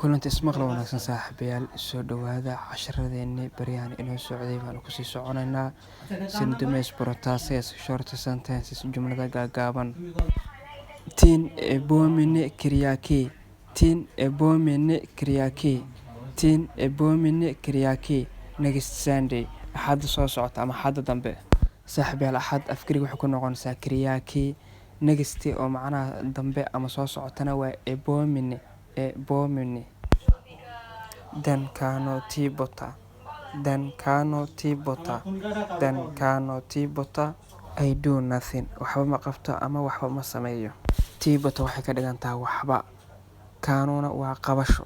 Kulanti ismaqal wanaagsan, saaxiibayaal. Soo dhawaada. Casharadeenii baryahan inoo socday baanu kusii soconaynaa. Σύντομες προτάσεις, short sentences, jumlada gaagaaban. Την επόμενη Κυριακή, την επόμενη Κυριακή, την επόμενη Κυριακή, next Sunday, Axadda soo socota ama Axadda dambe. Saaxiibayaal, Axad af Giriig waxay ku noqonaysaa Κυριακή. Next oo macnaha dambe ama soo socotana waa επόμενη, επόμενη. Δεν κάνω τίποτα, δεν κάνω τίποτα, δεν κάνω τίποτα, I do nothing, waxba ma qabto ama waxba ma sameeyo. Τίποτα waxay ka dhigan tahay waxba, κάνω na waa qabasho.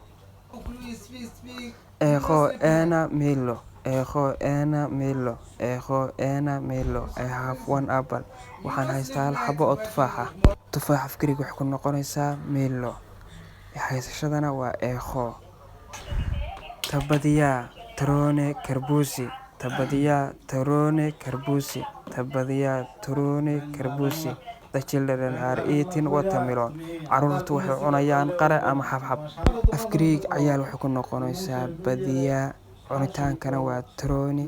Έχω ένα μήλο, έχω ένα μήλο, έχω ένα μήλο, I have one apple, waxaan haystaa hal xabo oo tufaax ah. Tufaax af Giriig waxay ku noqonaysaa μήλο, haysashadana waa έχω. Τα παιδιά τρώνε καρπούζι, τα παιδιά τρώνε καρπούζι, τα παιδιά τρώνε καρπούζι, the children are eating watermelon, caruurtu waxay cunayaan qare ama xabxab. Af Giriig cayaal waxay ku noqonaysaa παιδιά, cunitaankana waa τρώνε,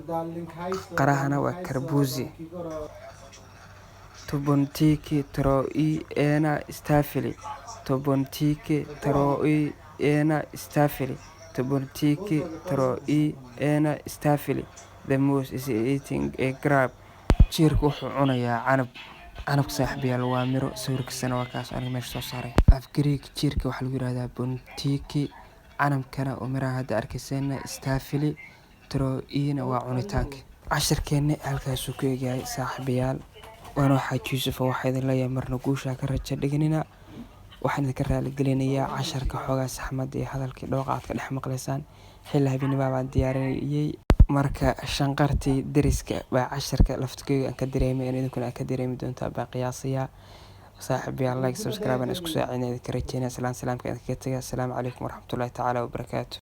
qarahana waa καρπούζι. Το ποντίκι τρώει ένα σταφύλι, το ποντίκι τρώει ένα σταφύλι, το ποντίκι τρώει ένα σταφύλι, the mouse is eating a grape, jiirku wuxuu cunayaa canab. Canabka, saaxiibayaal, waa miro. Sawirkiisana waa kaas aniga meesha soo saaray. Af Giriig jiirka waxaa lagu yihahdaa ποντίκι, canabkana oo miraha hadda arkayseena σταφύλι, τρώει na waa cunitaanka. Cashirkeenni halkaasuu ku egyahay, saaxiibayaal. Waana waxaa Yuusuf oo waxaa idin leeyahay, marna guusha ka rajo dhiganina. Waxaan idinka raali gelinayaa casharka xoogaa saxmadda iyo hadalkii dhooqa aad ka dhex maqlaysaan. Xilli habeenimo baan diyaarinayay, marka shanqartii deriska baa casharka laftigeyga aan ka dareemay in idinkuna aad ka dareemi doontaa baa qiyaasayaa. Saaxiibayaal, like, subscribe aan isku saacidna idinka rajeynaya. Salaan salaamka idinkaga tagay. Asalaamu calaykum waraxmatullaahi tacaala wabarakaatu.